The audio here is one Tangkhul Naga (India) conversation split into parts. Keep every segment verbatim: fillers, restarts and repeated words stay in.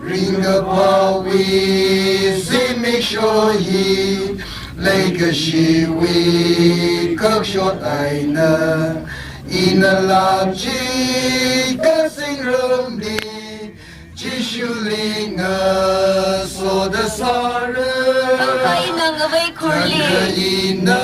Ringkaphāwui zimiksho hi, leikashiwui kakshot eina, ina lachika zingramli, Jishuli ngasoda sāra. Thangkha ina ngavei khurli. Thangkha ina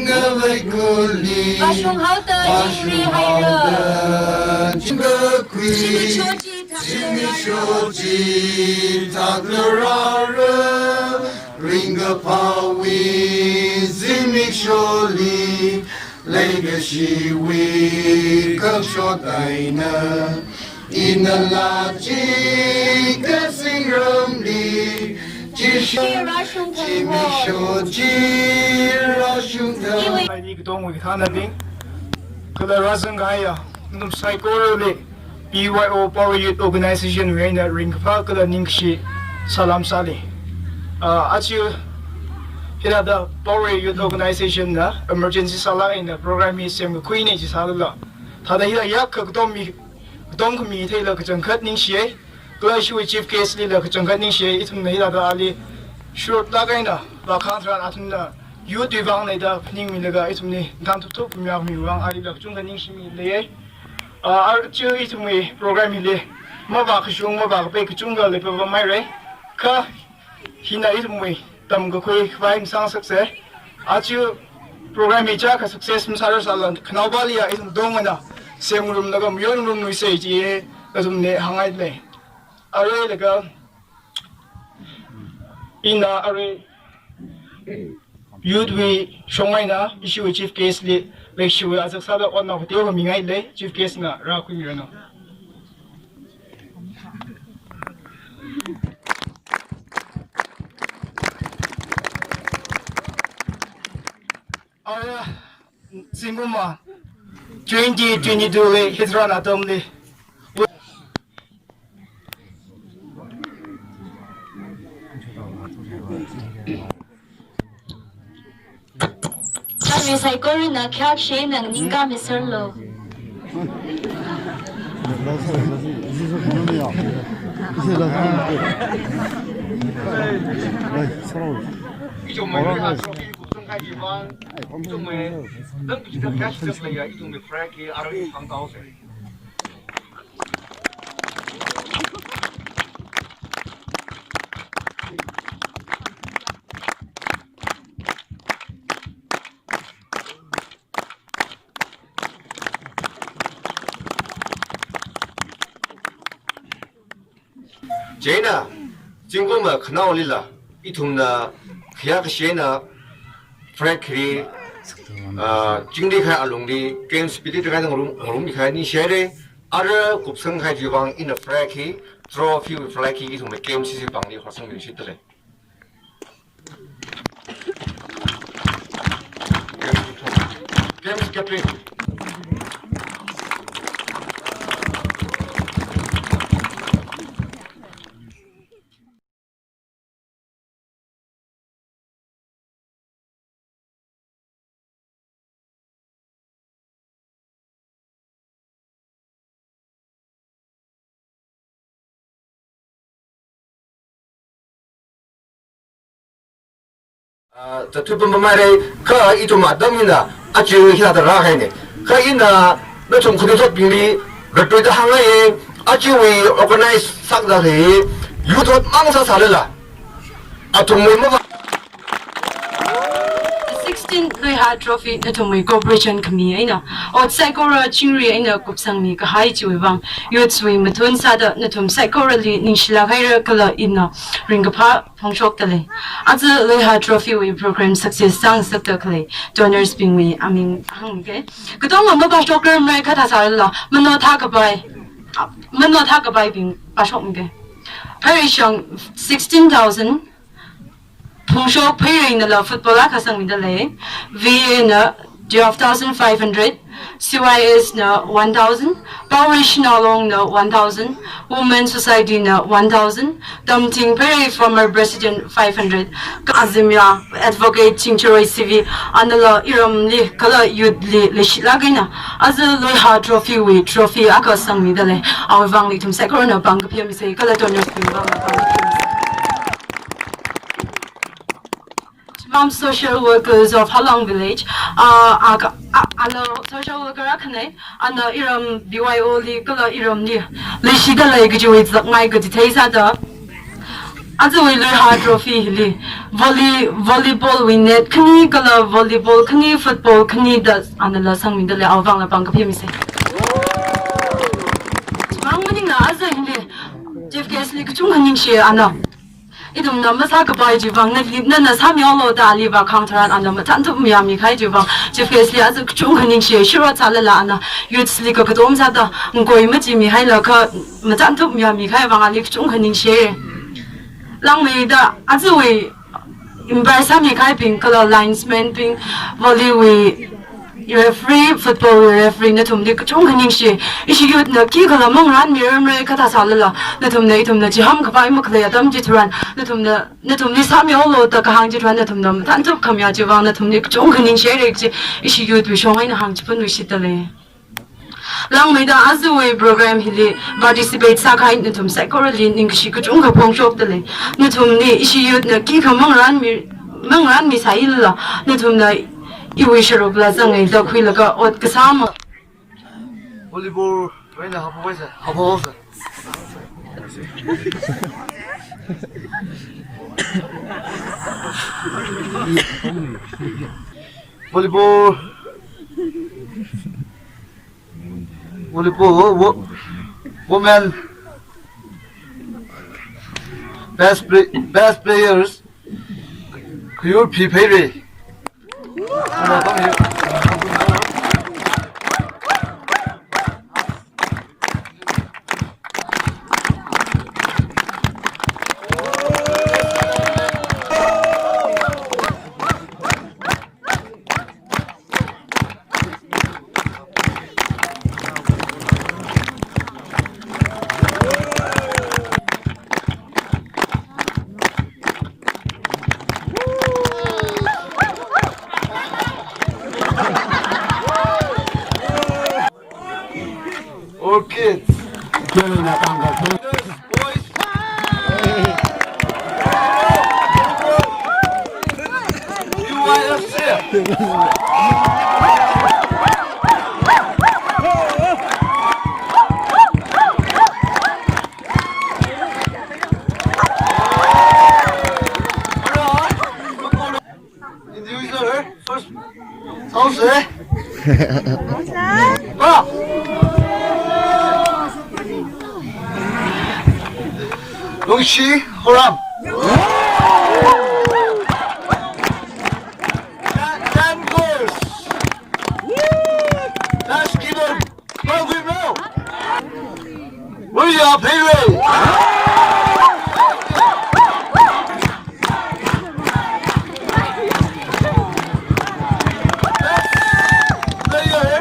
ngavei khurli. Vāshung haoda chingri haira. Vāshung haoda chingri. Zimiksho chi thakna rāra. Zimiksho chi thakna rāra. Ringkaphāwui zimiksholi, leikashiwui kakshot eina, ina lachika zingramli, Jishu, rāshung thang ho. Zimiksho chi rāshung thang. Iwui. Ai, ni katongwui khanabing, kala rāzangkahaiya nathum saikorali, B Y O Power Youth Organization wui eina ringkaphā kala ningkashi salām sāli. Ah, aja hithāda Power Youth Organization na emergency sālāk eina program hi semkakhuina chi sālala, thāda hithāda yak katom mi, katom khami theila kachangkhat ningshiya. Kala ishiwui chief guest lila kachangkhat ningshiya. Ithumna hithāda ali short lāk eina vākhang tharan athumna youth wui vang eina da phaningmilaga ithumli thanthupthup miya khamiwui vang alila kachungkha ningshimilei. Ah, aja ithumwui program hili mavākashung mavākapai kachungkha leipapamhaira. Kha hina ithumwui tamkakhui khavai masāngasaksa. Aja program hi chiyākha success masārarsa lala, khanaopaliya ithum katongana semngarumlaga mayonngarumluisa chi nathumli hāngngailei. Aruilaga ina arui youth wui shong eina ishiwui chief guest li, leishiwui azak sāda onnao kateo mingailei, chief guest na rākhuimiranu. Ara, zingkum twenty twenty-two li hithāda atamli Kami saikorana khayākashe nganingkāmiserlu. Chieina, zingkum khanaolila, ithumna khayākashe eina flag hi, ah, chingri kahai alungli, games piti thakai ngarum, ngarummi kahai ningshihaira, ara kupsang kahai chiwui vang ina flag hi, trophy flag hi, ithumna games hiwui vangli horsangmi shitdalei. Games Captain. Ah, zathui pamhaira, kha ithum atam hina, aja hithāda rākahaina. Kha ina, nathum khanuithotbingli, ratluida hāngngaiya, ajawui organize sākahai, youth thotmang sāsālala, athumwui mava. Sixteen Loiha Trophy nathumwui cooperation khami eina, ot saikora chingri eina kupsangmi kahai chiwui vang, youths wui mathun sāda nathum saikorali ningshilāk haira kala ina ringkaphā phongshokdalei. Aja Loiha Trophy wui program success sāngasakda khalei donors bingwui aming hāngke. Katonga mapāshokrar mara kha thāsālala, mano thākapai, mano thākapaibing pāshokmike. Phairei shang sixteen thousand, Phungshok Phaireinala football akha sangmidalei, V A na Twelve thousand five hundred, C Y S na one thousand, Power Shanao Long na one thousand, Women Society na one thousand, Tamthing Pherei former president five hundred, Azimya Advocate Chingcharoi C V, anala iramli kala youth li leishilāk eina, aja Loiha Trophy wui trophy akha sangmida lei, awui vangli ithum saikorana pāng kaphayāmisa, kala donors bing vangla pāng kaphayāmisa. Chimam Social Workers of Halong Village, uh, a, a, ana social worker akhana, ana iram B Y O li kala iramli leishida lei kajiwui zakmai kaji theisāda, ajawui Loiha Trophy hili volley, volleyball wui net khani kala volleyball khani, football khani da anala sangmida lei, awui vangla pāng kaphayāmisa. Chimang maningla aja hili chief guest li kachungkha ningshi ana. Ithumna masākapai chiwui vang, nali, nana sāmihaolu da ali vākhang tharan ana mathānthup mayāmi kahai chiwui vang, chief guest li aja kachungkha ningshi, shirot sālala ana youths li kakatom sāda ngakoi machimi hailakha mathānthup mayāmi kahai vang ali kachungkha ningshi. Langmeida ajawui umpire sāmi kahaibing kala linesman bing, volley wui referee, football wui referee, nathumli kachungkha ningshi. Ishi youth na khikhala mangrānmirarmara kathā sālala, nathumna ithumna chiham khavai makhalei atam chitharan, nathumna, nathumli sāmihaolu da kahāng chitharan, nathumna mathānthup khamayā chiwui vang nathumli kachungkha ningshihaira kaji ishi youth wui shong eina hāngchiphunluishitda lei. Langmeida ajawui program hili participate sākahai nathum saikorali ningkashi kachungkha phongshokda lei. Nathumli ishi youth na khikha mangrānmi, mangrānmi sāilala, nathumna iwui sharukla zangngaida khuilaga ot kasā ma. Volleyball wui eina haophokhaisa, haophokhaosa. Volleyball. Volleyball, wo-, wo-, women best play-, best players, Khayurphi Pherei. All kids. Boys. U Y F C. Individual, eh? First. Sāhaosa. Ba. Lungshi Horam. Ten, ten goals. Last given. Pāngkhui Mao. Muiya Pherei. Player.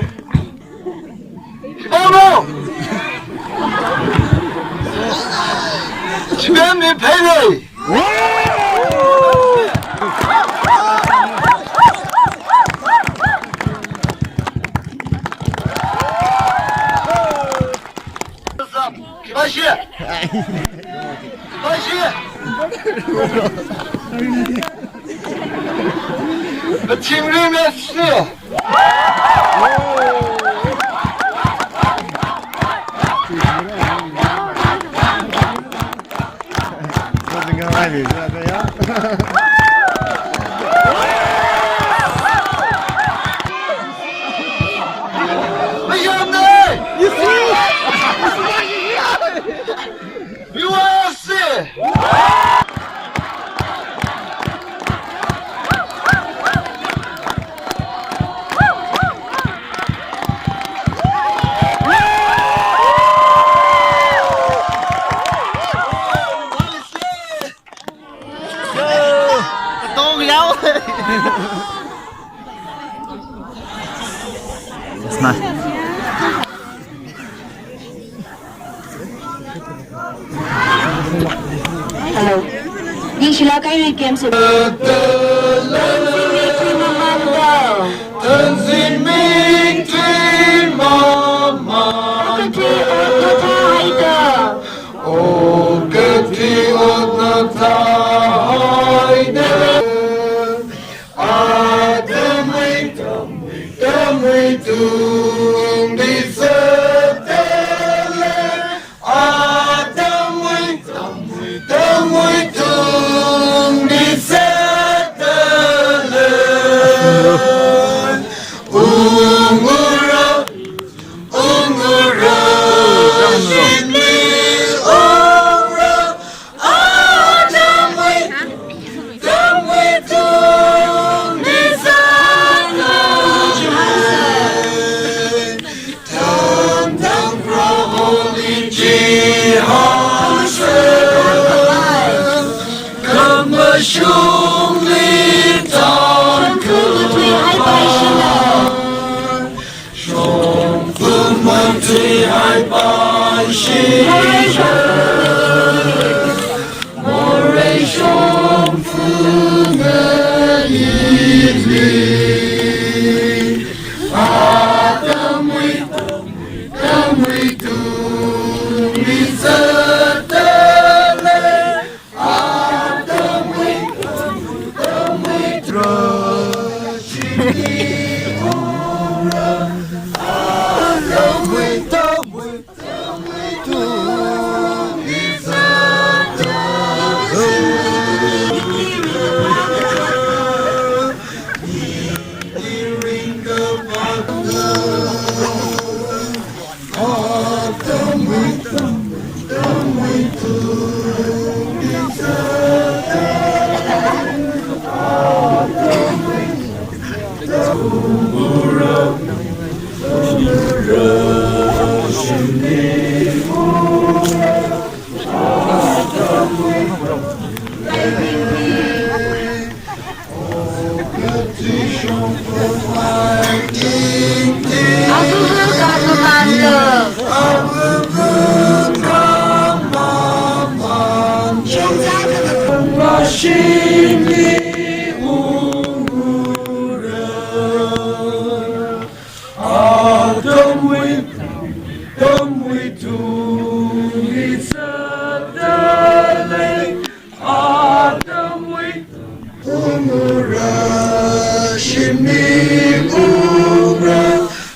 Khipamao. Chipemmi Pherei. Khipāshi. Khipāshi. Mathingri Messi. Hello. Ningshilāk kahai iwui camp sā. Tangzin mingthui mamanda. Tangzin mingthui mamanda. Okathui otna thāhaida. Okathui otna thāhaida. Atamwui, tamwui tungli zatdalei. Atamwui, tamwui tungli zatdalei. Ungra, ungra, shimli ungra. Atamwui, tamwui tungli zatdalei. Tangda Proholi chihānsei. Khamashungli tangkhamei. Shongfa matui haipaishirai. Morei shongfa ngayinli. Atamwui, tamwui tungli zatdalei. Atamwui, tamwui tungli zatdalei. Atamwui, ungra, shimli ungra.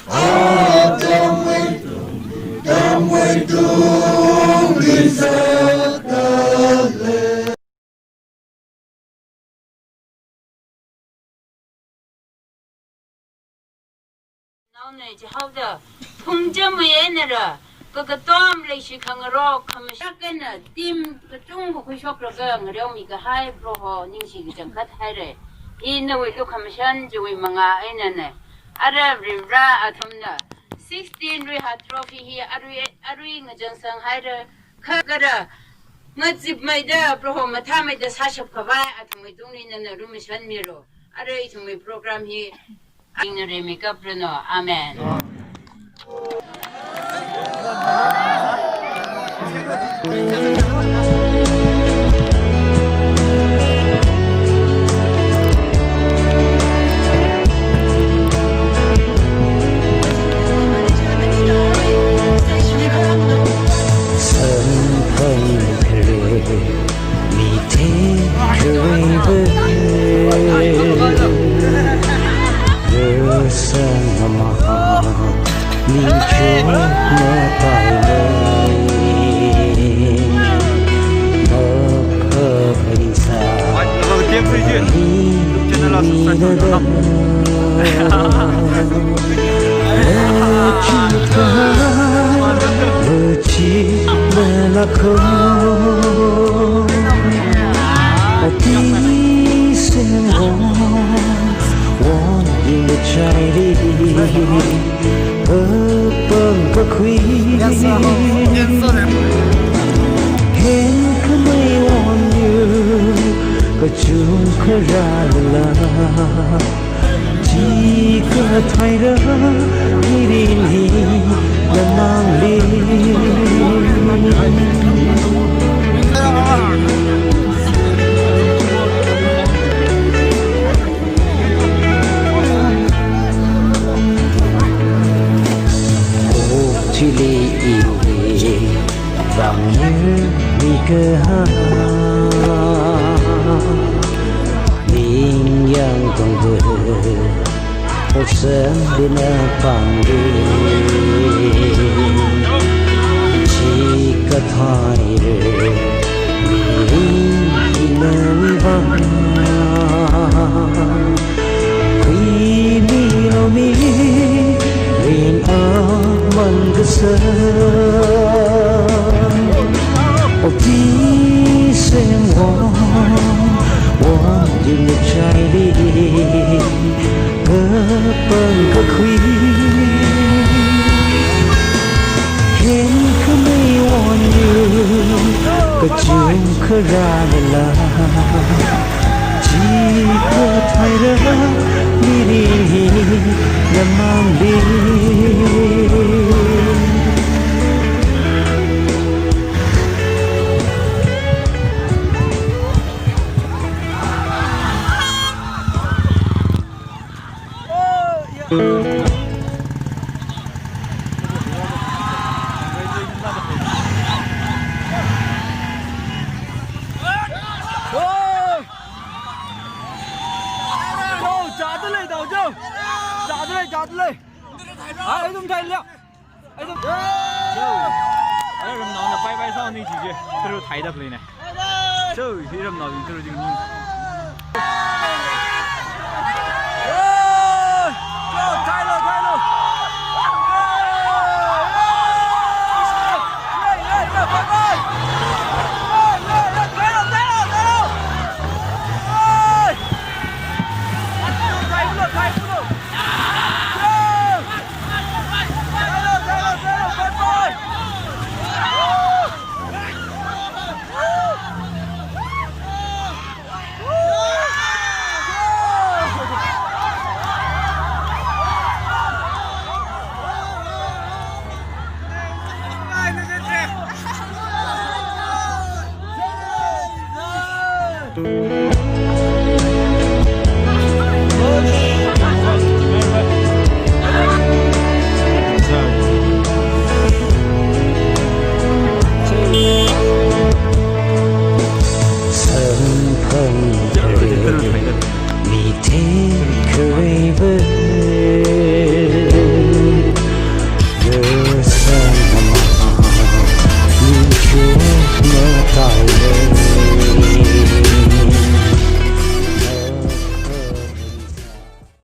Atamwui, tamwui tungli zatdalei. Naona chihaoda, phungchamwui einara, kakatom leishi khangarok, khamashak eina, team kachungkha khuishoklaga ngareomikahai Proho, ningshi kachangkhat haira. Hi nawui lukhamashan chiwui mangā einana. Ara Varivara athumna sixteen Reha Trophy hi arui, arui ngachangsanghaira. Kha kara, ngazipmeida, Proho mathāmeida sāshapkhavai athumwui tungli nana lumashanmira. Ara ithumwui program hi, ina reimi kaprano. Amen. Apam kakhui, hen khamei wonyu, kachungkha rālala, chikathāra mirin hi namangli. Kaha, ning yang tongbu, oksem bina pangdi. Chikathai re, mirin ina wiva. Khuimilu mirin aman kasā. Opi sem won, won yun chaili, kapang kakhui. Hen khamei won yu, kachung kharā lala. Chikathai ra mirin hi namangli. Ai, ramnaona bye bye sāni chi chi. Tara thaida khalei ne. Cho, hi ramnao yin tara jing ni.